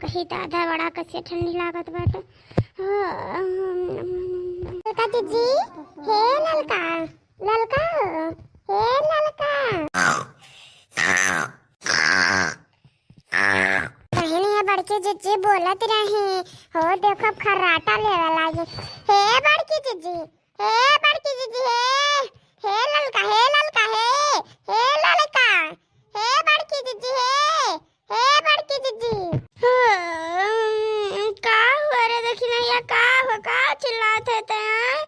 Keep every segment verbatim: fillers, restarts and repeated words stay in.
कही दादा, बड़ा कइसे ठंडी लागत बाटे। ललका जीजी, हे ललका, ललका, हे ललका। बहिनी, ये बड़की जीजी बोलत रही हो, देखो खर्राटा लेवे लागी। हे बड़की जीजी, हे बड़की जीजी, हे, हे ललका, हे ललका, हे, हे ललका, हे बड़की जीजी, हे, हे बड़की जीजी। हम्म, का हुआ रे दखिनैया, का हो, का चिल्लात है ते, हैं?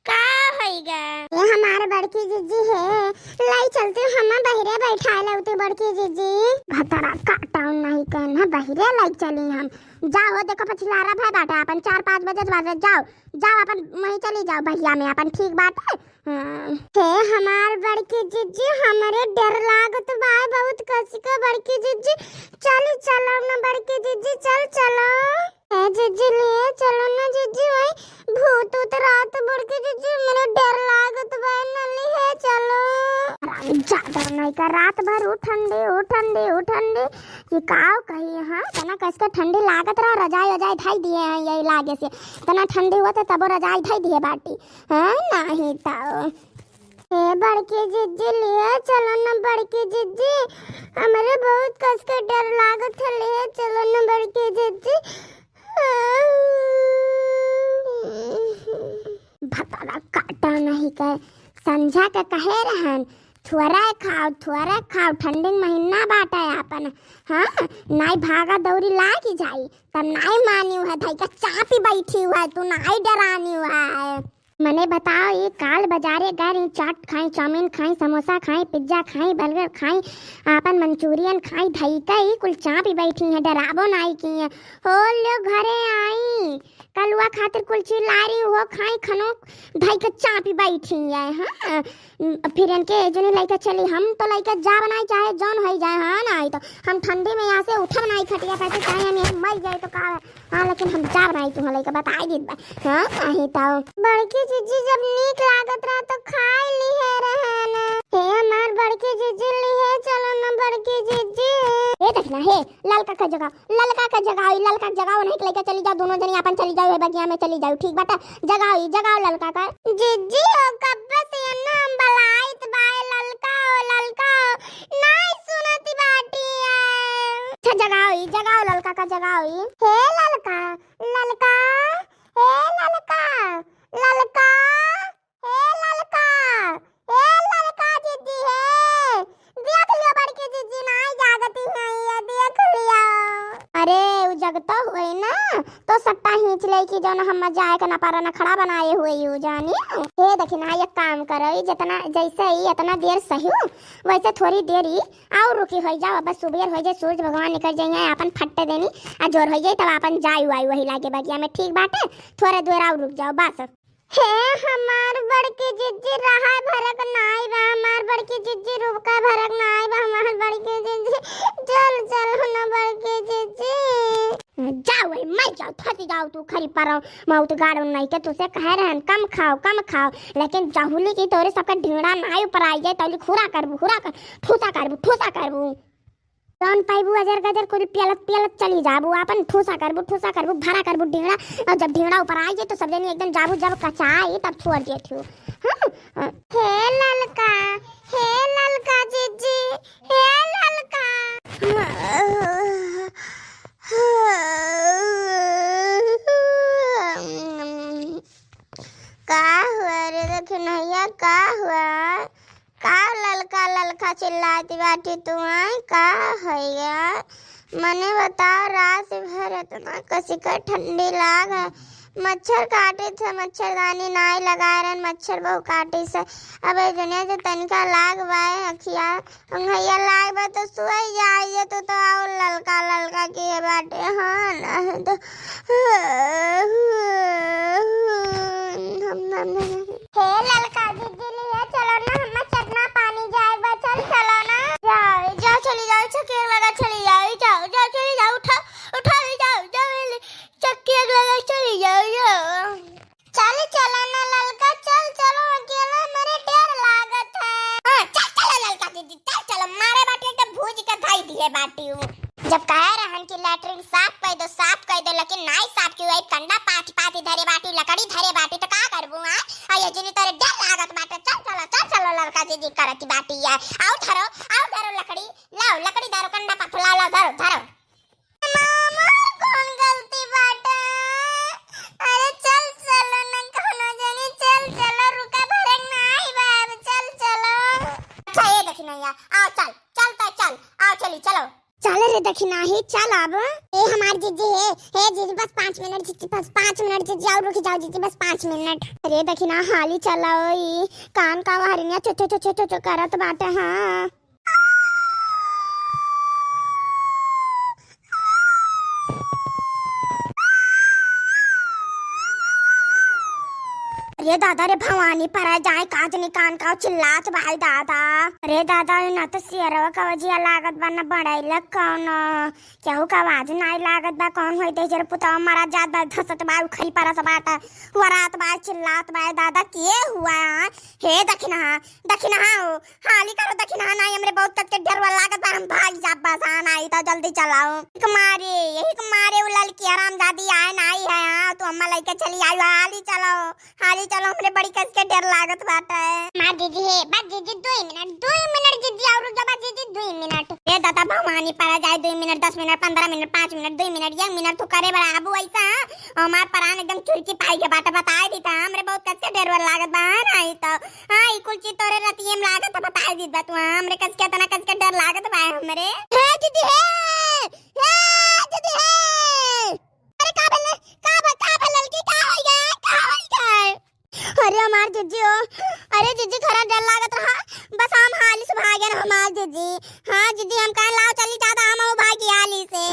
का होइगा? ये हमार बड़की जीजी है, लाई चलती हम बहिरे बैठाए लौती बड़की जीजी। भतरा काटाउन नहीं कहन है, बहिरे लाई चली हम। जाओ, देखो पछिलारा भय बाटे, अपन चार पाँच बजे बाटे, जाओ, जाओ, अपन वहीं चली जाओ बहिया में अपन, ठीक बाटे। हाँ। हे हमार बड़की जीजी, हमरे डर लागत बा बहुत कस के बड़की जीजी, चल चलो ना बड़की जीजी, चल चलो। ए जीजी, लिए चलो ना जीजी, वही भूत उत रात बड़की जीजी, हमरे डर लागत बा ना, लिए चलो। ज्यादा नहीं का, रात भर उ ठंडी, उ ठंडी, उ ठंडी, ये काव कही, हाँ, तना कस के ठंडी लागत रहा, रजाई वजाई धाई दिए हैं यही लागे से। इतना ठंडी हुआ तो तबो रजाई धई दिए बाटी, हैं? नाही तो। हे बड़की जिज्जी, लिए चलो न बड़की जिज्जी, हमरे बहुत कस के डर लागत है, लिए चलो न बड़की जिज्जी। भतारा काटा नहीं के, संझा के कहे रहन, थोड़ा खाओ, थोड़ा खाओ, ठंडी के महीना बाटे आपन, हाँ, नाई भागा दौड़ी लागी जाई। तब नाई मानी हुआ है, धई के चापी बैठी हुआ है, तू नाई डरानी हुआ है। मने बताओ, ये काल बाजारे गए रही, चाट खाई, चाउमीन खाई, समोसा खाई, पिज्जा खाई, बर्गर खाई, आपन मंचूरियन खाई, धई के ई कुल चापी बैठी हैं, डराबो नाई की हैं। हो लो घरे आई, कलुआ खातिर कुल चिल्ला रही हो, खाई खनो, धई के चापी बैठी है, हाँ। फिर इनके जने लइका चली, हम तो लइका जाब नाई, चाहे जौन होई जाए, हाँ, नाई तो हम ठंडी में यहाँ से उठब नाई खटिया पे से, चाहे हम यहाँ मर जाए तो का है, हाँ, लेकिन हम जाब नाई, तुहाँ लइका बताई दीत बा, हाँ, नाई तो। बड़की जिज्जी जब नीक लागत रहा तो खाए लिहे रहन। हे हमार बड़की जिज्जी, लिहे चलो न बड़की जिज्जी। हे देखना, हे ललका का जगाओ, ललका का जगाओ, ई ललका का जगाओ, नहीं तो लइका चली जाओ, दोनों जनी आपन चली जाओ, हे बगिया में चली जाओ, ठीक बाटे, जगाओ, ई जगाओ ललका का। जिज्जी हो, कब्बे से एन्ना हम बलाइत बाए, ललका हो, ललका हो, नाई सुनत बाटी है। अच्छा जगाओ, ई जगाओ ललका का, जगाओ ई। हे ललका, ललका, हे ललका, ललका। हे ललका, हे ललका जिज्जी हे, देख लियो बड़की जिज्जी नाई जागती हैं, ये देख लियो। अरे, उ जगतो हुए ना, तो सट्टा हींच ले कि जौन हम जाए के ना पारा नखड़ा बनाए हुए यू जानी। हे देखी ना, एक काम करो, ई जितना, जैसे ई इतना देर सही हो, वैसे थोड़ी देर ई और रुकी हो जाओ, बस सुबेर हो जाए, सूरज भगवान निकल जाइए, आपन फट्टे देनी, आ जोर हो जाए, तब आपन जाई वाई वही लागे बगिया में, ठीक बाटे, थोड़ा देर और रुक जाओ बस। हे हमार बड़की जिज्जी, रहा भरक नाई बा, हमार बड़की जिज्जी, रुका भरक नाई बा, हमार बड़की जिज्जी, चल, चल, हो ना बड़की जिज्जी। जाओ, ए, मर जाओ, थसी जाओ तू खरी पर, मौत गाड़ो नहीं के तुसे कहे रहन, कम खाओ, कम खाओ, लेकिन जहुली की तोरे सबके ढींगड़ा नाई ऊपर आई जाए, तौली खुरा करबू, खुरा कर, ठूसा करबू, ठूसा करबू। जौन पाइबू अजर गजर कुल पियलत पियलत चली जाबू, आपन ठूसा करबू, ठूसा करबू, भरा करबू ढींगड़ा, और जब ढींगड़ा ऊपर आई जाए तो सब जनी एकदम जाबू, जब कचाई तब छोड़ दिए थू। हाँ, हाँ। हे ललका, हे ललका जिज्जी, हे ललका। का हुआ रे दखिनैया, का हुआ? का ललका ललका चिल्लाती बाटी तू, आय? का हैया? मने बताओ, रात भर इतना कसी का ठंडी लाग है। मच्छर काटित है, मच्छरदानी नाई लगाए रहन, मच्छर बहु काटिस है। अब ए दुनिया जो तनिका लाग बाए अखिया, अंगैया लाग बा तो सोई जाई, ये तो, तो और ललका ललका किए बाटे। हाँ, ना तो हम, हम, हम। हे ललका दीदी, लिए चलो ना, हम चटना पानी जाए बा, चल चलो ना। जाओ, जाओ, चली जाओ, चक्कर लगा, चली जाओ, जाओ, जाओ, चली जाओ, उठाओ, उठाओ, जाओ, जाओ, ले, चक्कर लगा, चली जाओ, जाओ। चल चलो ना ललका, चल चलो, अकेला मेरे डर लागत है। हाँ, चल चलो ललका दीदी, चल चलो, मारे बाटी एक भूज के धाई दिए बाटी हूँ। जब कहे रहन कि लैट्रिन साफ कर दो, लेकिन नाई साहब की वही कंडा पाथि पाथि धरे बाटी, लकड़ी धरे बाटी, त का करबू, आय? आ ये जिनी तोरे डर लागत बाटे, चल चलो, चल चलो, लड़का जिदी करत बाटी है। आओ धरो, आओ धरो लकड़ी, लाओ लकड़ी धरो, कंडा पाथि लाओ, लाओ धरो, धरो। मामा, कौन गलती बाटे? अरे चल चलो न, कौनो जनी, चल चलो, रुका भरक नाई बा, अब चल चलो। अच्छा, ए दखिनैया, आओ चल, चल तो चल, आओ चली, चलो। चल रे दखिनाही, चल अब। ए हमार जीजी, हे, हे जीजी, बस पाँच मिनट जीजी, बस पाँच मिनट जीजी, और रुक जाओ जीजी, बस पाँच मिनट। अरे दखिना, हाली चलो, ई कान का हरिनिया चो चो चो चो चो चो करत बाटे, हाँ। अरे दादा रे भवानी, परा जाए काजनी कान का चिल्लात भाई दादा। अरे दादा, ई ना तो सियरवा का वजिया लागत बा, ना बड़ैलक कौनो। केहू का आवाज नाई लागत बा, कौन होई दे जर पुतवा मरा जात बा, धसत बा, उखड़ी परत बाटे, वरात बा, चिल्लात बा, दादा के हुआ? हे दखिनहा, दखिनहा हो, हाली करो दखिनहा, नाई हमरे बहुत कस के डर लागत बा, हम भाग जाब बस, हाँ, नाई तो जल्दी चलाओ। एक मारे, यही के मारे उ ललकी हरामजादी आए नाई है, हाँ, तू अम्मा लइके चली आई, हाली चलो, हाली चलो, हमरे बड़ी कस के डर लागत बाटे। मार जीजी हे, बस जीजी दुई मिनट, दुई मिनट जीजी और रुक जा, बस जीजी दुई मिनट। ए दादा भवानी परा जाए, दुई मिनट, दस मिनट, पन्द्रह मिनट, पाँच मिनट, दुई मिनट, एक मिनट तू करे बड़ा आबू ऐसा, हाँ? हमार परान एकदम चुरकी पाई के बाटे, बताए दी त हमरे बहुत कस के डर वर लागत बा, हाँ, नाई तो, हाँ, ई कुल चीज तोरे रतिये में लागत है, बताए दी बा तू, हाँ, हमरे कस के इतना कस के डर लागत बा हमरे। हे जीजी हे, हे जीजी हे। अरे का भेल, का भेल, का भेल ललकी, का होई गए, का होई गए? अरे हमार जीजी हो, अरे जीजी खरा डर लागत रहा, बस हम हाली से भागे ना हमार जीजी। हाँ जीजी, हम कहे लाओ चली दादा, हम आओ भागी हाली से।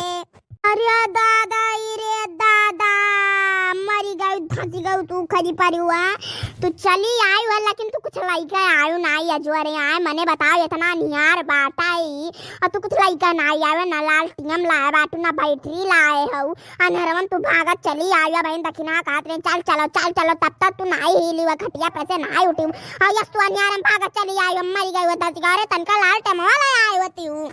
अरे दादा, ई रे दादा, मरी गई, धसी गई तू खरी परी हुआ। तू चली आई हुआ, लेकिन तू कुछ लइके आयो ना, अजोरे आए, मने बताओ, इतना निहार बाटा ई, और तू कुछ लइके ना आवे, ना लालटेन लाए बाटू, ना बैटरी लाए हऊ, अंधरवन तू भागत चली आया बहन, दखिना कहत रहे, "चल चलो, चल चलो," तब तक तू नाई हिली हुआ, खटिया पे से नाई उठी। और यस तू अनियारम भागत चली आई, हम मरी गई हुआ, धस गए रे, तनका लालटेन वाला आए होती हूँ।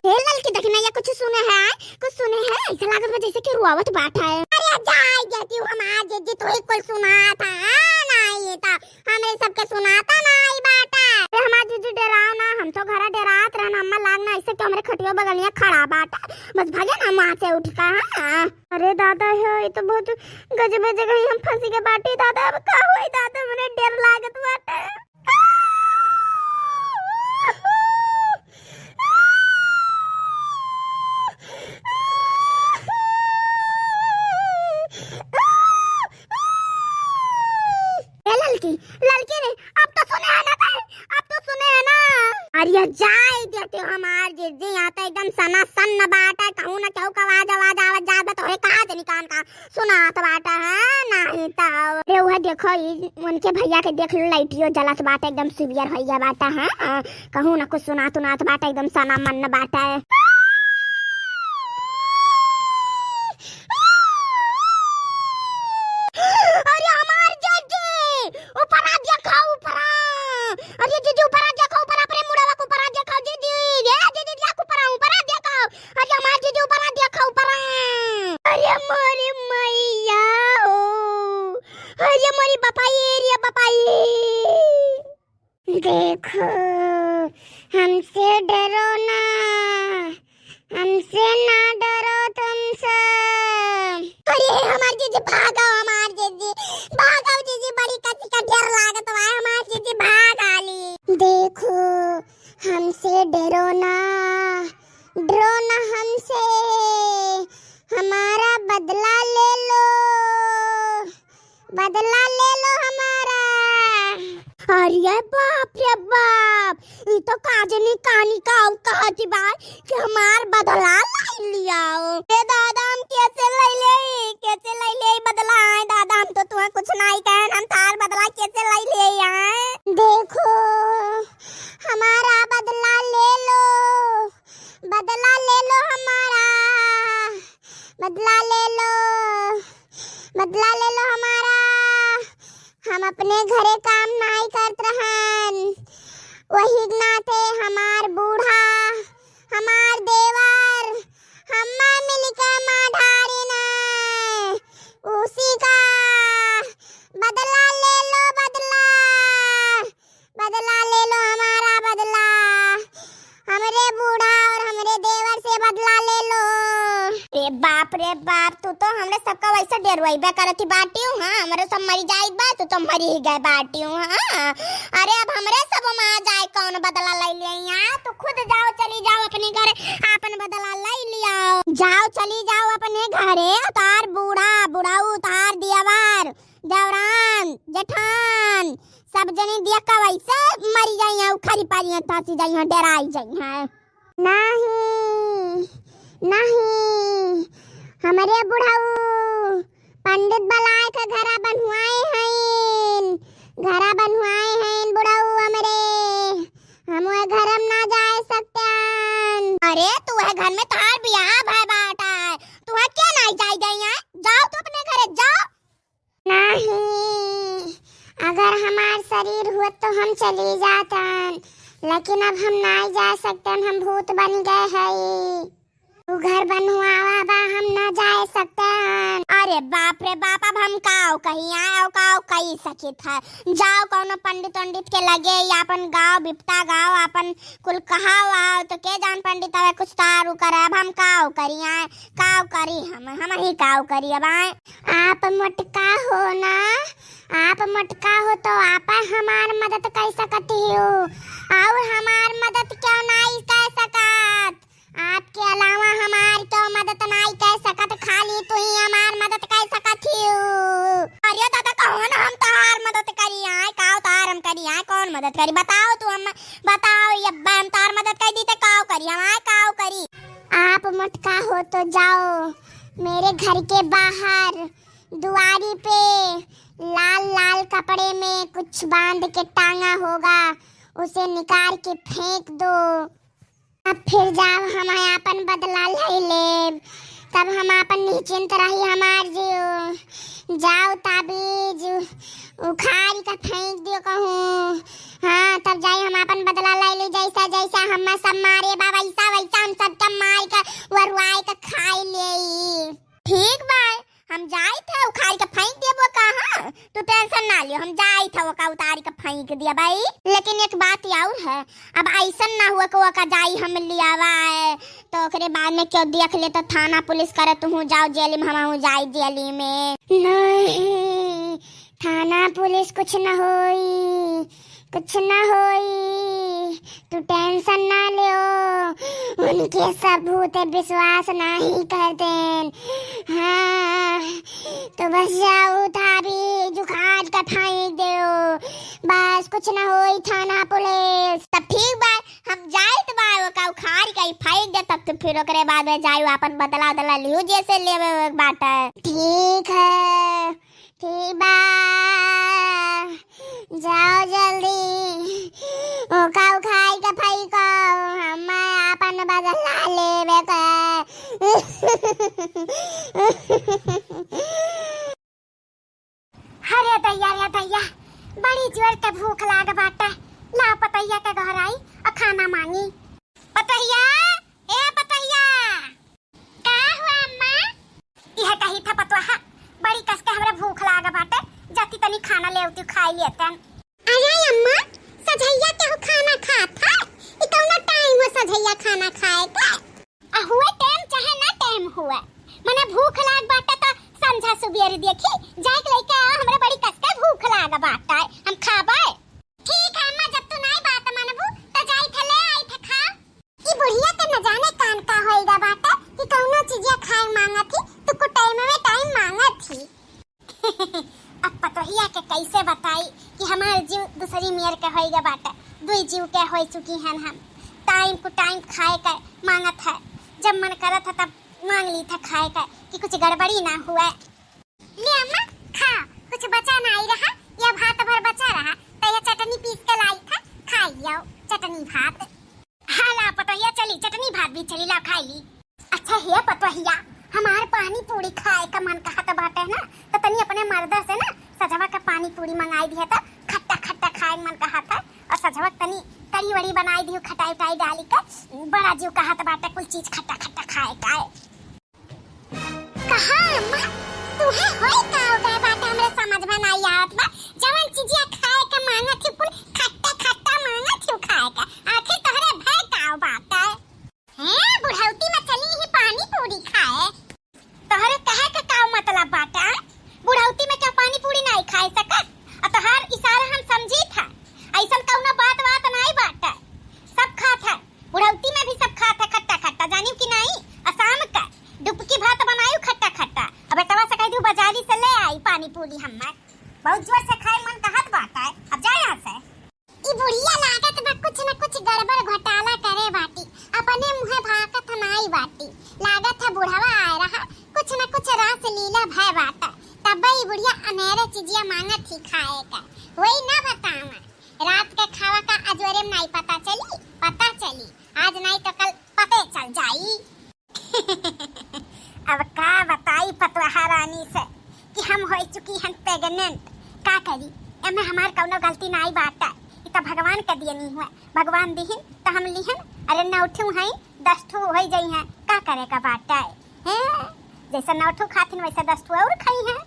हे ललकी दखिनैया, कुछ सुने है? कुछ सुने है? ऐसा लागत बा जैसे कि रोवत बाटे। अरे जाए जाती हूँ हमार जीजी, तू ही कुल सुनात है, हाँ, नाई तो हमरे सबके सुनाता नाई बाटे। अरे हमार जीजी डेराओ ना, हम तो घरा डेरात रहन, अम्मा लाग ना ऐसे कि हमरे खटियो बगलिया खड़ा बाटे, बस भगे ना वहाँ से उठ के, हाँ। अरे दादा हो, ये तो बहुत गजबे जगह ही हम फंसी के बाटी दादा, अब का होई दादा, मने डर लागत बाटे। ए ललकी, ललकी रे, अब तो सुने है ना बे, अब तो सुने है ना। अरे जाए देते हमार जीजी, यहाँ तो एकदम सना सन्न बाटे, कहूँ ना केहू का आवाज, आवाज आवत जात बा, तोहरे कहाँ से निकाल का सुनात बाटे है, नाही तो। अरे वह देखो, ई उनके भैया के देख लो, लाइटियो जलत बाटे, एकदम सुबियर होइया बाटे है, कहूँ ना कुछ सुनात उनात बाटे, एकदम सना मन्न बाटे। अरे हमार जीजी, ऊपरा देखो, ऊपरा। अरे जीजी, ऊपरा देखो, ऊपरा, अपने मुड़वा के ऊपरा देखो, जीजी। ए जीजी, देख ऊपरा, ऊपरा देखो। अरे हमार जीजी, ऊपरा देखो, ऊपरा। अरे मोरी मैया हो। अरे मोरी बापा ये, रे बापा ये। देखो, हमसे डरो ना, हमसे ना डरो तुम सब। अरे हमार जीजी भागो, हमार जीजी भागो, जीजी बड़ी कसी का डर लागत बा, हमार जीजी भाग आली। देखो, हमसे डरो ना, डरो ना हमसे, हमारा बदला ले लो। बदला ले लो हमारा। अरे बाप रे बाप, ई तो काजनी कानी का कहती बा कि हमार बदला लाई लियाओ। ए दादा, हम कैसे लाई ले, कैसे लाई ले बदला? आए दादा, हम तो तुम्हें कुछ नहीं कहन, हम तार बदला कैसे लाई ले आए? देखो, हमारा बदला ले लो, बदला ले लो हमारा, बदला ले लो, बदला ले लो हमारा। हम अपने घरे काम नाई करत रहन, वही नाते हमार बूढ़ा, हमार देवर, हम्मा मिलके मार डारिन। उसी का बदला ले लो, बदला, बदला ले लो हमारा बदला। हमरे बूढ़ा और हमरे देवर से बदला ले लो। रे बाप, रे बाप, तू तो हमरे सबका वैसे डेरवइबे करत ही बाटिउ, हाँ, हमरे सब मरी जाइत बा, तू तो मरी ही गए बाटिउ, हाँ। अरे अब हमरे सब मा जाए कौन बदला ले लिया, तू खुद जाओ, चली जाओ अपने घरे, आपन बदला ले लियाओ, जाओ, चली जाओ अपने घरे। तार बूढ़ा, बुढ़ऊ, तार दियावर, देवरान, जेठान, सब जनी दिया का वैसे मरी जाइया, उखरी पारिया, धसी जाइया, डेराई जाइया। नहीं, नहीं, हमरे बुढ़ऊ पंडित बलाय के घरा बनवाए हईन, घरा बनवाए हईन बुढ़ऊ हमरे, हम वह घर में ना जाए सकतेन। अरे तू वह घर में तोहार बियाह भय बाटा है, तू वह क्या नहीं जाए गई है? जाओ तू अपने घरे जाओ। नहीं, अगर हमार शरीर हुआ तो हम चली जातन, लेकिन अब हम नाई जा सकतन, हम भूत बन गए हई। उ घर बनवावा बा, हम ना जाए सकतन। अरे बाप रे बाप, अब हम काव कही आए, और काव कही सकित है। जाओ कौनो पंडित वंडित के लगे, या अपन गाँव बिपता गाँव, अपन कुल कहाव आओ, तो के जान पंडित हवे कुछ तारू करे। अब हम काव करी आए, काव करी हम, हम ही काव करी अब आए। आप मोटका हो ना, आप मोटका हो तो आप हमार मदद कर सकती हो, और हमार मदद क्यों नहीं कर सकत? आपके अलावा हमार क्यों मदद नहीं कर सकत? खाली तू ही हमार मदद कर सकत हो। अरे दादा, कौन हम तोहार मदद करी आए? काव तोहार हम करी आए? कौन मदद करी? बताओ तू हम, बताओ ये अब्बा, हम तोहार मदद कर दी तो काव करी हम आए? काव करी? आप मोटका हो तो जाओ मेरे घर के बाहर दुआरी पे लाल लाल कपड़े में कुछ बांध के टांगा होगा, उसे निकाल के फेंक दो। अब फिर जाओ, हम आपन बदला ले लेब, तब हम आपन निश्चिंत रही हमार जीव। जाओ ताबीज उखाड़ के फेंक दियो कहूँ, हाँ, तब जाई हम आपन बदला ले ली। जैसा जैसा हम सब मारे बा वैसा वैसा हम सबके मार के वरुआई के खाई लेई। ठीक बा, हम जाइत है, उखाड़ के फेंक देबो का, हाँ? तू tension ना लियो, हम जाइत है, ओका उतार के फेंक दिया भाई। लेकिन एक बात और है, अब ऐसन ना हुआ कि ओका जाई हम लियावा है, तो ओकरे बाद में क्यों देख ले तो थाना पुलिस करे, तू जाओ जेल में, हम जाई जेल में। नहीं, थाना पुलिस कुछ न होई, कुछ न होई, तू tension ना लियो। उनके सब भूत विश्वास नहीं करते। हाँ, तो बस जाओ थाबी जुखाड़ का फेंक देओ, बस कुछ न होई थाना पुलिस। तब ठीक बा, हम जाइत बा, ओका उखाड़ के फेंक दे, तब तो फिर ओकरे बाद में जाई आपन बदला उदला लियो, जैसे लेवे बाटे। ठीक है। ठीक बा, जाओ जल्दी, ओका उखाड़ के फेंको, हम आपन बदला लेवे के। अरे दैया रे दैया, बड़ी जोर के भूख लाग बाटे। ला पतोहिया के घर आई और खाना मांगी। पतोहिया, ए पतोहिया। का हुआ अम्मा? यह कही था पतोहा, बड़ी कस के हमरा भूख लाग बाटे, जाती तनी खाना ले आती, खाई लेतन। अरे अम्मा, सझैया के हो खाना खात है? ई कौनो time हो सझैया खाना खाए के? आ हुए time चाहे ना time हुए, मने भूख लाग बाटे त संझा सुबेर देखी, जाए के लइके आओ, हमरा बड़ी कस के भूख लाग बाटे, हम खाबे। ठीक है अम्मा, जब तू नाई बात मानबू त जाई थे ले आई थे खा। ई बुढ़िया के न जाने कान का होइगा बाटे कि कौनो चीजिया खाए मांगत ही, तो कुटाई में टाइम मांगत ही। अब पतोहिया के कैसे बताई कि हमार जीव दूसरी मेर के होइगा बाटे, दुई जीव के हो चुकी हन हम। टाइम कु टाइम खाए के मांगत है, जब मन करत है तब मांग ली था खाए के कि कुछ गड़बड़ी ना हुए। ले अम्मा, खा, कुछ बचा नाई रहा, या भात भर बचा रहा, तो या चटनी पीस के लाई था, खाई लियो चटनी भात। हाँ ला पतोहिया, चली चटनी भात भी चली, ला खाई ली। अच्छा हे पतोहिया, हमार पानी पूरी खाए का मन कहत बाटे ना, तो तनी अपने मर्दा से ना सजवा के पानी पानी पूरी मंगाई दिहे त खट्टा खट्टा खाए मन कहत है। और सझवा तनी कड़ी वड़ी बनाई दिहु खटाई उटाई डाली के, बड़ा जीव कहत बाटे कुल चीज खट्टा खट्टा खाए का। कहाँ अम्मा, तुहे होई का हो गए बाटे, हमरे समझ में नाई आवत बा। जवन चीजिया खाए के मांगत ही कुल खट्टा खट्टा मांगत ही खाए के। आखिर तोहरे भय का हो बाटे? हैं, बुढ़ौती में चली ही पानी पूरी खाए। तोहरे कहे के का मतलब बाटे, आय? बुढ़ौती में क्या पानी पूरी नाई खाए सकत? आ तोहार इशारा हम समझी था। ऐसन कौनो बात वात नाई बाटे। सब खात है। बुढ़ौती में भी सब खात है खट्टा खट्टा, जानियो कि नाई? आ शाम का डुबकी भात बनायु खट्टा खट्टा। अब बेटवा से कह दू बाजारी से ले आई पानी पूरी हम्मर। बहुत जोर से खाए मन कहत बाटे। अब जा यहाँ से। ई बुढ़िया लागत बा कुछ न कुछ गड़बड़ घोटाला करे बाटी, अपने मुँहे भाकत नाई बाटी। लागत है बुढ़वा आए रहा, कुछ न कुछ रास लीला भय बाटा, तब्बे ई बुढ़िया अनेरे चीजिया मांगत ही खाए का। वही ना बतावा, रात के खावा का अजोरे में नाई पता चली, पता चली, आज नाई तो कल पते चल जाई। अब का बताई पतवाहा रानी से कि हम हो चुकी हन प्रेग्नेंट। का करी, एमे हमार कौनो गलती नाई बाटा, ई त भगवान के दियनी हुआ। भगवान दिहिन त हम लिहन। अरे नौ ठू हैं, दस ठू हो जाई हैं, का करे का बाटा है? जैसे नौ ठू खाथिन वैसे दस ठू और खाई हैं।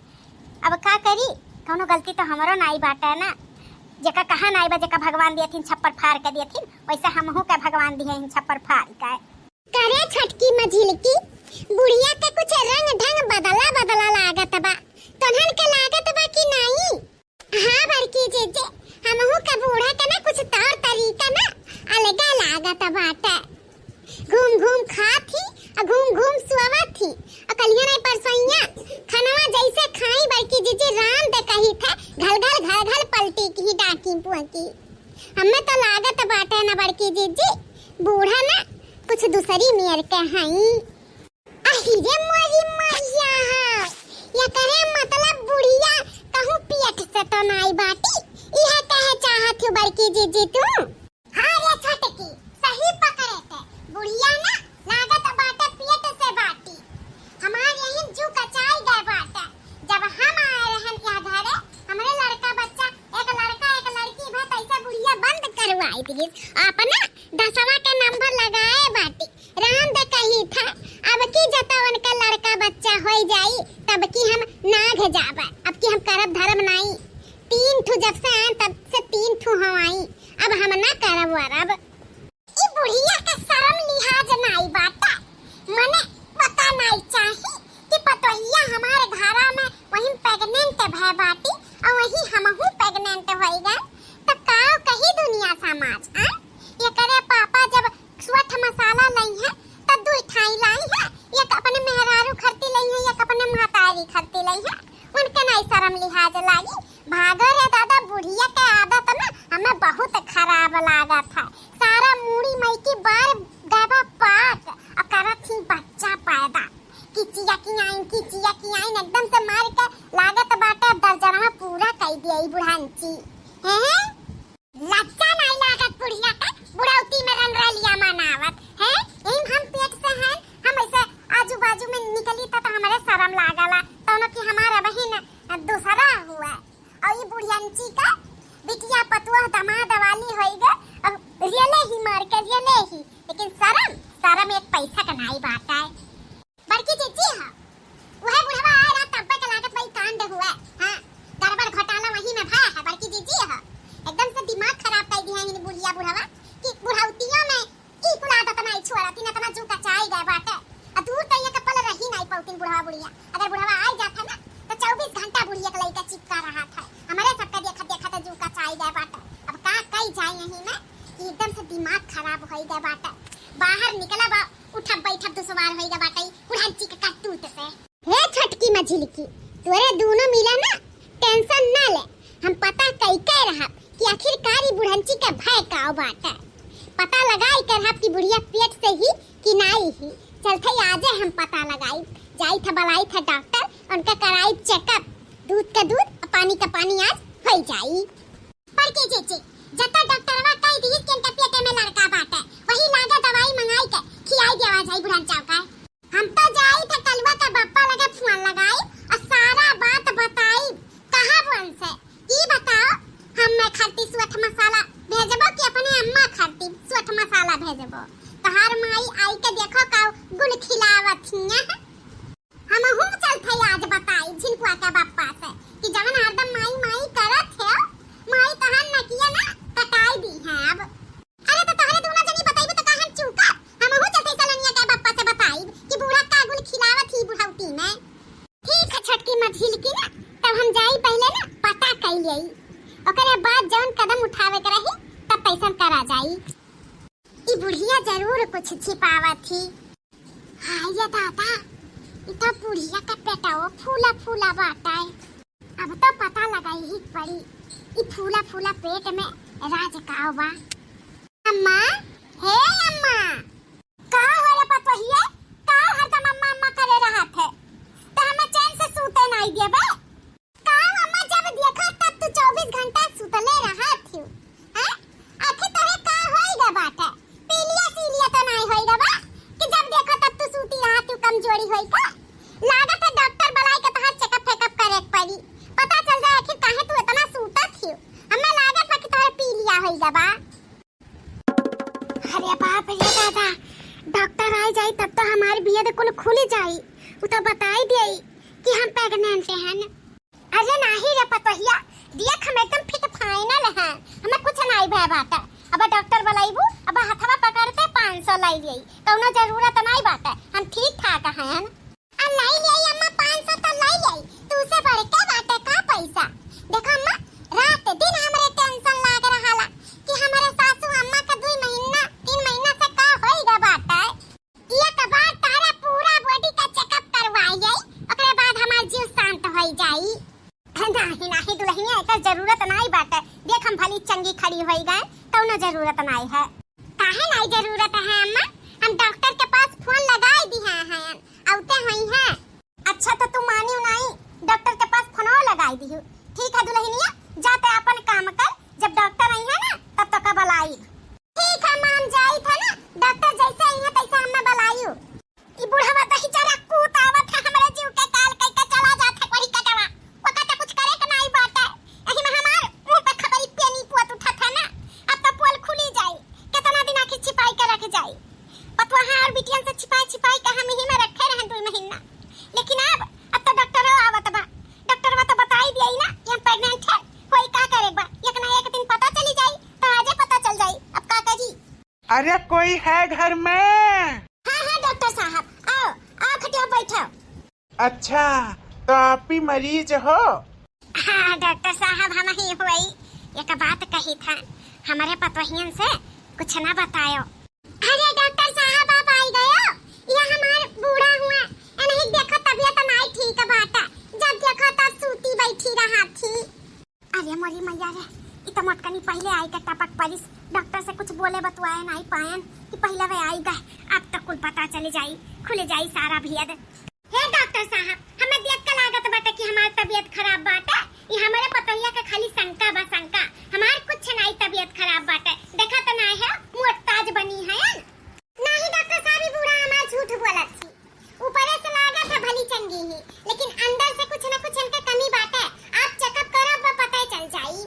अब का करी, कौनो गलती तो हमरो नाई बाटा ना। जेका कहा नाई बा, जेका भगवान दियथिन छप्पर फाड़ के दियथिन, वैसे हमहू के भगवान दिहे छप्पर फाड़ के। करे छोटकी मझिलकी, बुढ़िया के कुछ रंग ढंग बदला बदला लागत बा। तोहन के लागत बा कि नाई? हाँ बड़की जीजी, हमहू के बूढ़ा के ना कुछ तौर तरीका ना अलगा लागत बाटे। घूम घूम खात ही, आ घूम घूम सोवत ही, आ कलिया नाई परसोइया खनवा जैसे खाई बड़की जीजी राम दे कही थे, घल घल घल घल पलटी की डाकी पुअकी। हमें तो लागत बाटे ना बड़की जीजी, बूढ़ा ना कुछ दूसरी मेर के हई। अहि रे मोरी मैया, एकरे मतलब बुढ़िया कहूँ पेट से तो नाई बाटी, इहे कहे चाहत हूँ बड़की जीजी तू। हाँ रे छोटकी, सही पकड़े थे, बुढ़िया ना लागत बाटे पेट से बाटी। हमार यही जू कचाई गए बाटे। जब हम आए रहन यह घरे, हमरे लड़का बच्चा, एक लड़का एक लड़की भा, तैसे बुढ़िया बंद करवाई दी। अपना दसवा के नंबर लगाए बाटी। राम दे कही था, अब की जतवन का लड़का बच्चा होई जाई, तब की हम नाघ जाब, अब की हम करब धर्म नाई। तीन ठू जब से आए तब से तीन ठू हवाई, अब हम ना करब वरब। ई बुढ़िया के शरम लिहाज नाई बाटा, मने पता नाई चाही कि पतोहिया हमारे घरा में वही प्रेग्नेंट भय बाटी और वही हमहू प्रेग्नेंट होई गए, तो का कही दुनिया समाज, आ? एकरे पापा जब स्वठ मसाला लई है, त दुई ठाई लाई है, एक अपने मेहरारू खरती लई है, एक अपने महतारी खरती लई है। उनके नाई शरम लिहाज लागी। भागो रे दादा, बुढ़िया के आदत ना हमें बहुत खराब लागत है। सारा मूड़ी मई की बार गवा पाक और करत ही बच्चा पैदा। किचिया की आइन, किचिया की आइन, एकदम से मार के लागत बाटे अब दर्जनवा पूरा कई दिए ई बुढ़ांची। हैं? लज्जा नाई लागत बुढ़िया के, बुढ़ौती में रंगरलिया मनावत है। यही हम पेट से हैं, हम ऐसे आजू बाजू में निकली त, त हमरे शरम लागला, तौनो कि हमारा बहिन दूसरा हुआ। और ई बुढ़ियंची का बिटिया पतुआ दमाद वाली होई गए, अब रियले ही मार के रियले ही, लेकिन शरम, शरम एक पैसा का नाई बात है। बड़की जीजी ह, उहे बुढ़वा आए रहा तब्बे के लागत बा ई कांड हुआ। हाँ, गड़बड़ घोटाला वही में भया है बड़की जीजी ह। एकदम से दिमाग खराब कर दिया है इन बुढ़िया बुढ़वा कि बुढ़ौतियों में ई कुल आदत नाई छोड़त, इन इतना जू कचाई गए बाटे। आ दूर तो ये कपल रही नाई पौतिन बुढ़वा बुढ़िया। अगर बुढ़वा आई जात है ना, तो चउबीस घंटा बुढ़िया के लइका चिपका रहा था। हमारे सबका देखत देखत जू कचाई गए बाटे। अब का कई जाए यही में कि एकदम से दिमाग खराब होई गए बाटे। बाहर निकला बा उठब बैठब दुश्वार होई गए बाटे, बुढ़ंची के करतूत से। हे छोटकी मझिलकी, तोरे दोनों मिला ना, टेंशन ना ले, हम पता कई के रहब कि आखिरकार ई बुढ़ंची के भय का बाटे। पता लगाई के रहब कि बुढ़िया पेट से ही कि नाई ही। चलते आजे हम पता लगाई, जाई था बुलाई था डॉक्टर, उनका कराई चेकअप, दूध का दूध और पानी का पानी आज होई जाई। बड़की जीजी, जता डॉक्टरवा कह दी कि इनके पेटे में लड़का बाटे, वही लागे दवाई मंगाई के खियाई देवा जाई बुढ़न चाव का। हम तो जाई थे कलुआ के बप्पा लगे फोन लगाई और सारा बात बताई, कहा बोल से जब तोहार माई आई के देखो का गुल खिलावत हिया। हमहू चलत हई आज बताई झिनकुआ के बप्पा से कि जवन हरदम माई माई करत है, माई तोहार नकिया ना कटाई दिहे अब। अरे तो तोहरे दूनो जनी बतइबे तो काहे चूका? हमहू चलत हई सलोनिया के बप्पा से बताई कि बूढ़ा का गुल खिलावत ही बुढ़ौती में। ठीक है छोटकी मझिलकी ना, तब हम जाई पहिले ना पता कइ लेई, ओकरे बाद जवन कदम उठावे के रही तब तैसन करा जाई। ई बुढ़िया जरूर कुछ छिपावत ही। हाय ये दादा, ई तो बुढ़िया का पेटवो फूला फूला बाटे। अब तो पता लगाई ही पड़ी, ई फूला फूला पेट में राज काव बा। अम्मा, हे अम्मा। का हो रे पतोहिए, का हरदम अम्मा अम्मा करे रहत है? तो हमें चैन से सूते नाई देबे? का अम्मा, जब देखा तब तू चउबीस घंटा सुतले रहत हियो, हैं? आखिर तोरे का होई गे बाटे? पीलिया सीलिया तो नाई होई गे बा कि जब देखा तब तू सूती रहत हियो, कमजोरी होई का? लागत है डॉक्टर बुलाई के तोहार checkup फेकअप करे के पड़ी, पता चल जाए आखिर काहे तू इतना सूतत हियो। हमें लागत है कि तोहरे पीलिया होई गे बा। अरे बाप रे दादा, डॉक्टर आ जाई तब तो हमार बियद कुल खुल जाई। उ तो बताई देई कि हम pregnant हन। अरे नाही रे पतोहिया, देख हम एकदम fit final हैं, हमें कुछ नाही भय बाटे। अब डॉक्टर बुलाइबू, अब हथवा पकड़ते पाँच सौ लाई लेई, कौनो जरूरत नाही बाटे, हम ठीक ठाक हैं। आ लाई लेई अम्मा, पाँच सौ तो लाई लेई, तू से बढ़ के बाटे का पैसा। देखो अम्मा, रात दिन हमरे tension लाग रहाला कि हमरे सासू अम्मा का दुई महीना, तीन महीना से का होई गे बाटे। एक बार तारा पूरा body का checkup करवाई जाई, ओकरे बाद हमार जीव शांत होई जाई। नाही, नाही दुल्हनिया, एकर जरूरत नाही बाटे। देख हम भली चंगी खड़ी होई गए, कौनो जरूरत नाही है। काहे नाही जरूरत है अम्मा? हम डॉक्टर के पास फोन लगाई दिहे हैं, अउते होई हैं। अच्छा तो तू मानियो नाही, डॉक्टर के पास फोनो लगाई दिहु। ठीक है दुल्हनिया, जा ते अपन काम कर, जब डॉक्टर आई है ना तब तो का बुलाई। ठीक है अम्मा, हम जाई था ना, डॉक्टर जैसे आई है तैसे हमें बुलायू। ई बुढ़वा दही जरा कूत आवत है, हमरे जीव के काल कई के चला जात है कोढ़ी कटवा। ओका तो कुछ करे के नाई बाटे। एही में हमार मुंह पे खबरी पेनी पोत उठत है ना। अब तो पोल खुली जाई। केतना दिन आखिर छिपाई के रख जाई? पतोहा और बिटियन से छिपाई छिपाई के हम यही में रखे रहन दुई महीना। लेकिन अब, अब तो डॉक्टरो आवत बा। डॉक्टरवा तो बताई दिया ना कि हम pregnant है। कोई का करे बा? एक ना एक दिन पता चली जाई, तो आजे पता चल जाई। अब का करी? अरे कोई है घर में? हाँ, हाँ, डॉक्टर साहब, आओ, आओ, खटिया बैठो। अच्छा, तो आप ही मरीज हो? हाँ, डॉक्टर साहब, हम ही होई। एक बात कही था, हमारे पतोहियन से कुछ ना बतायो। अरे डॉक्टर साहब, आप आई गयो? ये हमार बूढ़ा हुआ, इन्हीं देखो तबियत नाई ठीक बाटा, जब देखो तब सूती बैठी रहा थी। अरे मोरी मैया रे, इ त मोटकनी पहिले आई के टपक पड़िस। डॉक्टर से कुछ बोले बतुआए नाई पायन कि पहिले वे आई गए। अब तो कुल पता चले जाई, खुले जाई सारा भेद। हे डॉक्टर साहब, हमें देख के लागत बाटे कि हमार तबियत खराब बाटे। ये हमारे पतोहिया के खाली शंका बा, शंका। हमार कुछ नाई तबियत खराब बाटे। देखा तो नाई है, मोटताज बनी है। नाही डॉक्टर साहब, ई बूढ़ा हमार झूठ बोलत थी। ऊपरे से लागत है भली चंगी ही, लेकिन अंदर से कुछ न कुछ इनके कमी बाटे। आप checkup करब, पता चल जाई।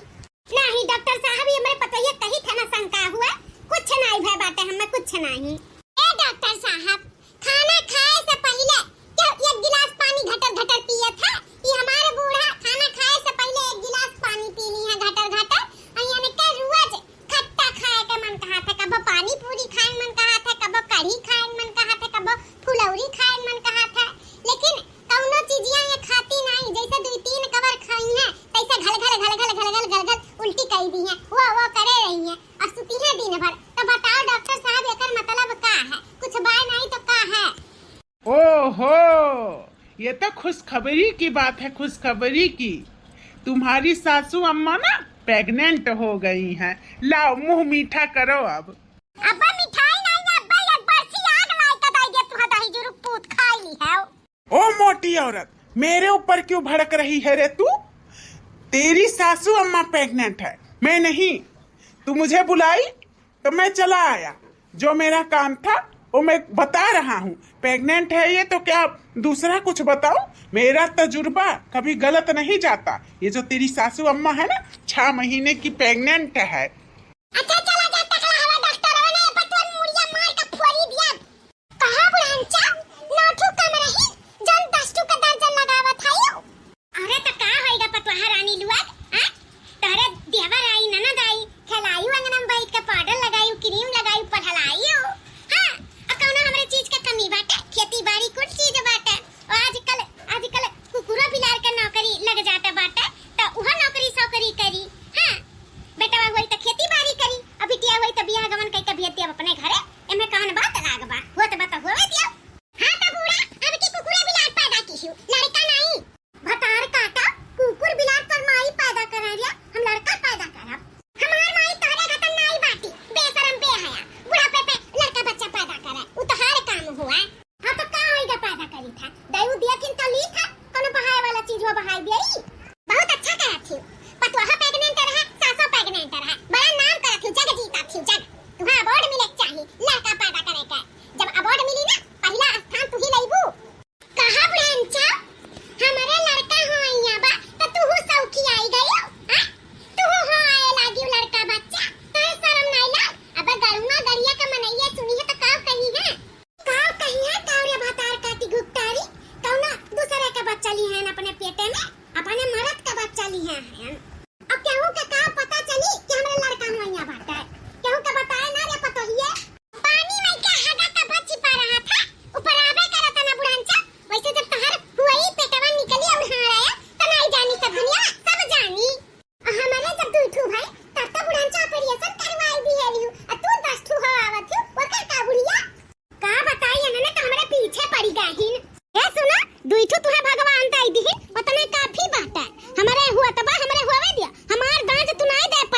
नाही डॉक्टर साहब, ये हमरे पतोहिया कही था ना शंका हुआ, कुछ नाही भय बाटे, हमें कुछ नाही। ए डॉक्टर साहब, खाना खाए से पहिले क्यों एक गिलास पानी घटर घटर पिए था? ये हमारे बूढ़ा खाना खाए से पहिले एक गिलास पानी पी ली है घटर घटर, और यानी के रोज खट्टा खाए के मन कहा था, कबो पानी पूरी खाए मन कहा था, कबो कढ़ी खाए मन कहा था, कबो फुलौरी खाए मन कहा था, लेकिन कौनो चीजिया ये खाती नहीं। जैसे दुई तीन कवर खाई है, तैसे घल घल घल घल घल घल घल घल उल्टी कई दी है, वो वो करे रही है और सुती है दिन भर। तो बताओ डॉक्टर साहब, एकर मतलब का है? कुछ बाय नहीं तो का है? ओहो, ये तो खुशखबरी की बात है, खुशखबरी की। तुम्हारी सासू अम्मा ना pregnant हो गई हैं। लाओ, मुंह मीठा करो अब। अब्बा, मिठाई नहीं, अब्बा, एक बरसी आग लाई के दई दे, तू दही जुरुक पूत खाई ली है। ओ मोटी औरत, मेरे ऊपर क्यों भड़क रही है रे तू? तेरी सासू अम्मा pregnant है, मैं नहीं। तू मुझे बुलाई तो मैं चला आया, जो मेरा काम था वो मैं बता रहा हूँ। Pregnant है ये तो क्या दूसरा कुछ बताऊँ? मेरा तजुर्बा कभी गलत नहीं जाता। ये जो तेरी सासू अम्मा है ना, छह महीने की pregnant है। अच्छा चला जा टकला हवा डॉक्टर होने, पटवन मुड़िया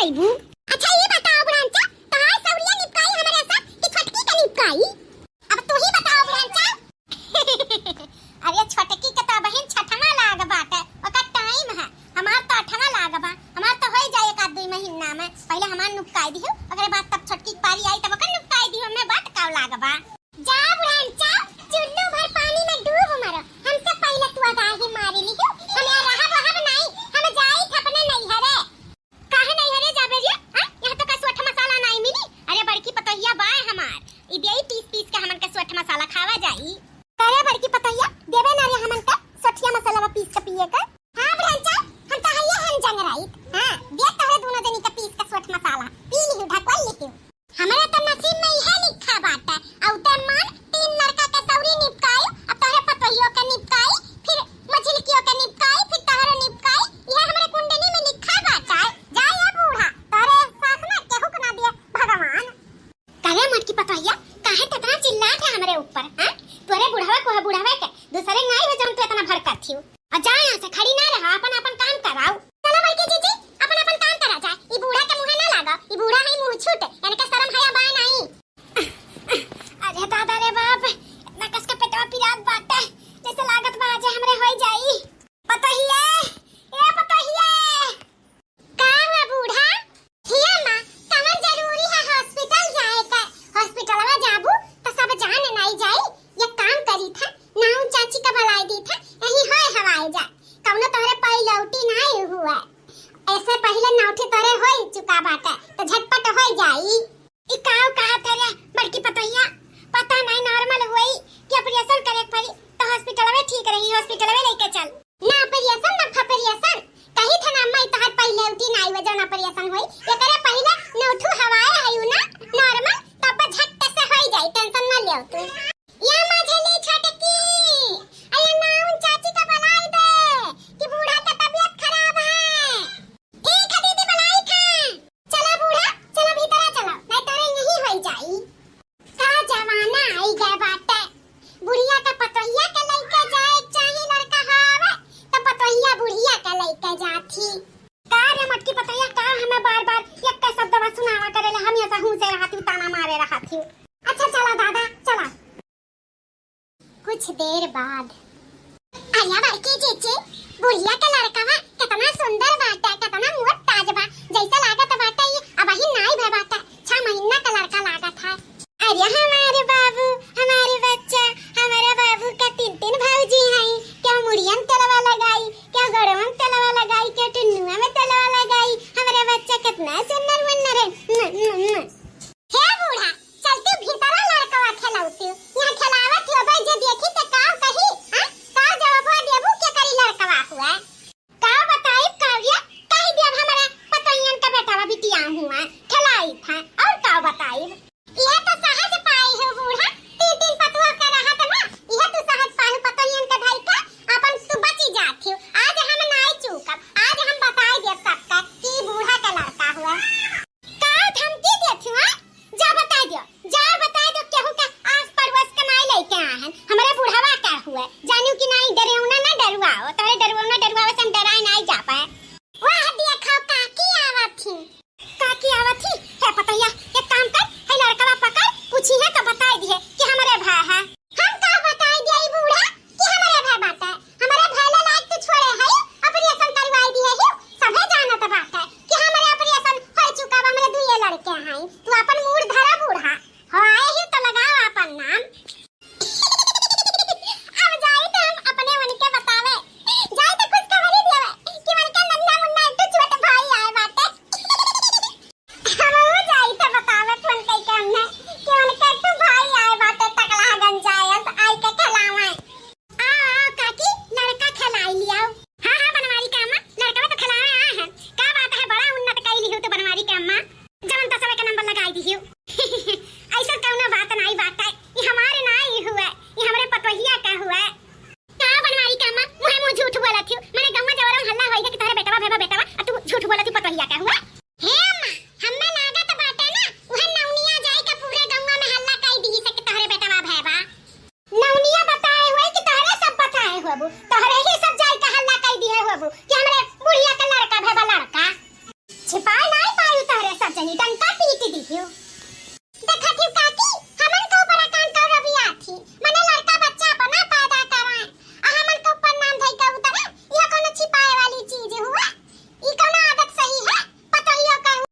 अच्छा, ई बताओ बुढ़ांचा, तोहार सौरिया निपकाई हमरे साथ कि छोटकी के निपकाई? अब तू ही बताओ बुढ़ांचा। अरे छोटकी के तो बहिन छठवा लाग बाटे, ओकर टाइम है। हमार तो अठवा लाग बा, हमार तो होई जाए एक आध दुई महीना में। पहिले हमार निपकाई दिहु, ओकरे बाद तब छोटकी के पारी आई तब ओकर निपकाई दिहु, हमें बात काव लाग बा। जा बुढ़ांचा, चुल्लू भर पानी में डूब मरो, हमसे पहिले तू अगाही मारी लिहु, हम यहाँ रहब वहब नहीं, हम जाई थे अपने नैहरे। काहे नैहरे जाबे रे? हाँ? यहाँ तो का सोठ मसाला नाई मिली। अरे बड़की पतोहिया बाय हमार, ई देई पीस पीस के हमन के सोठ मसाला खावा जाई। अरे बड़की पतोहिया, देबे ना रे हमन के सोठिया मसाला पीस के पिए के? हाँ बुढ़ांचा, हम तो हइये हम जंगराइत। हाँ, दे तोहरे दोनों जनी के पीस के सोठ मसाला, पी लिहु, ढकवल लिहु। हमरा त नसीब में इहे लिखा बाटे, औते मन तीन लड़का के सौरी निपकाई, अब तोहरे पतोहियो के निपकाई, फिर मझिलकियो के निपकाई, फिर तोहरो निपकाई, इहे हमरे कुंडली में लिखा बाटे। जा ये बूढ़ा, तोहरे एहसास ना केहू के ना दिए भगवान। काहे मोटकी पतोहिया, काहे त इतना चिल्लात है हमरे ऊपर, हैं? तोहरे बुढ़वा को है बुढ़वे के, दूसरे नाई हो जौन तू इतना भड़कत हियो। और जा यहाँ से, खड़ी ना रहा, अपन अपन काम कराओ। चलो बड़की जीजी, अपन अपन काम करा जाए। ई बूढ़ा के मुँहे ना लागो, ई बूढ़ा है मुँह छूट, इनके शर्म हया बाय नहीं। अरे दादा रे बाप, इतना कस के पेटवा पिरात बाटे, जैसे लागत बा आज हमरे होई जाई। पतोहिया, ए पतोहिया। का हुआ बूढ़ा? हिया माँ, कवन जरूरी है हॉस्पिटल जाए का? हॉस्पिटलवा जाबू त सब जान नाई जाई। ये काम करी था, नाऊ चाची का बुलाई दी था, यही होए हवाए जा। कौनो तोहरे पाई लौटी नाई हुआ। ऐसे पहले नौठी तोहरे होई चुका बाटे, तो झटपट होई जाई। ई काव कहा था रे बड़की पतोहिया? पता नहीं नॉर्मल हुई कि ऑपरेशन करे के पड़ी, तो हॉस्पिटलवे ठीक रही, हॉस्पिटलवे लेके चल। ना ऑपरेशन ना फॉपरेशन, कही थे ना मैं तोहर पहिले उठी ना आइबे जौन ऑपरेशन होई। एकरे पहिले नौठू हवाए हयू ना, नॉर्मल, तब झट से होई जाई, टेंशन ना लेव तू। या मझली छोटकी, अरे नाउन चाची का बुलाई दे कि बूढ़ा का तबीयत खराब है। ठीक है दीदी, बुलाई था। चला बूढ़ा, चला भीतर चला, नहीं तोरे यही होई जाई। का जमाना आई गए बाटे। बुढ़िया के पतोहिया के लइके जाए के चाही, लड़का हवे, त पतोहिया बुढ़िया के लइके जाथी। का रे मोटकी पतोहिया, का हमें बार-बार एक के शब्दवा सुनावा करेले, हम ऐसा हूँ से रहती हूँ, ताना मारे रहती हूँ। अच्छा चला दादा, चला। कुछ देर बाद। अरे बड़की जीजी, बुढ़िया के लड़कवा कितना सुंदर बाटे, कितना मोट ताज बा, जैसे लागत बाटे ये अबही नाई भय बाटे, छह महीना का लड़का लागत है। अरे हमारे बाबू, हमारे बच्चा, हमारे बाबू का तीन तीन भौजी हैं, क्या मुड़िया में तेलवा लगाई, क्या गड़वा में तेलवा लगाई, क्या टुन्नुआ में तेलवा लगाई, हमारे बच्चा कितना सुंदर मुन्नर है। म्वा, म्वा, म्वा। हे बूढ़ा, चलती भीतरा लड़कवा खेलौती, यहाँ खेलावत हो बे, जे देखी ते का कही, हाँ? का जवाबवा देबू के करी लड़कवा हुआ? का बताइब काव्या, कही देब हमारे पतोहियन का बेटवा बिटिया हुआ, खेलाई था, और का बताइब? यह तो सहज पाई हो बूढ़ा, तीन तीन पतुआ के रहत ना, यह तू सहज पाई हो पतोहियन का धई का, अपन तू बची जात हो। आज हम नाई चूकब, आज हम बताई देब सबका कि बूढ़ा का लड़का हुआ। का धमकी देत हुआ? जा बताई दियो, जा बताई दियो, केहू के आस पड़ोस के नाई लइके आए हैं, हमरे बुढ़वा का हुए, जानियो कि नाई डरेउना ना डरुआओ, तोरे डरेउना डरुआवे से हम डराए नाई जा पाए। वाह देखो काकी आवत ही, काकी आवत ही। हे पतैया, एक काम कर, हे लड़कवा पकड़, पूछी है तो बताई दिए कि हमरे भाई है। हम का बताई दिया ई बूढ़ा कि हमरे भय बाटे? हमरे भय ले लायक तू छोड़े हई, ऑपरेशन करवाई दिए ही। सभे जानत बाटे कि हमरे ऑपरेशन हो चुका बा, हमरे दुइये लड़के हैं। तू अपन मूड़ धरा बूढ़ा, हो आए ही तो लगाओ अपन नाम। अब जाई तो हम अपने मन के बतावे, जाई तो खुशखबरी देवे कि मन के नन्ना मुन्ना एक ठो छोट भाई आए बाटे। हमहू जाई त बतावे फोन कई के हमने कि उनके एक ठो भाई आए बाटे टकला गंजायस, आई के खेलावे। आ, आ, काकी, लड़का खेलाई लियाओ। हाँ, हाँ, बनवारी का अम्मा, लड़का तो खेलावे आए हैं। का बात है, बड़ा उन्नत कई लिहू तो बनवारी का अम्मा, जवन दसवे के नंबर लगाई दिहू। ऐसा कौनो बात नाई बाटे, ये हमारे नाई हुए, ये हमरे पतोहिया का हुए। का बनवारी का अम्मा, मुँहे मुँह झूठ बोलत हियो। मने गौवा जवरन हल्ला होई है कि तोहरे बेटवा भेबा बेटवा, आ तू झूठ बोलत हियो पतोहिया का हुआ। हे अम्मा, हम्मे लागत बाटे ना, उहे नौनिया जाई के पूरे गौवा में हल्ला कई दिही से कि तोहरे बेटवा भेबा। नौनिया बताए होई कि तोहरे सब बताए होबू, तोहरे ही सब जाई के हल्ला कई दिहे होबू कि हमरे बुढ़िया के लड़का भेबा लड़का। छिपाए नाई पाई तनी डंटा पीट दिहियो। देखा थी का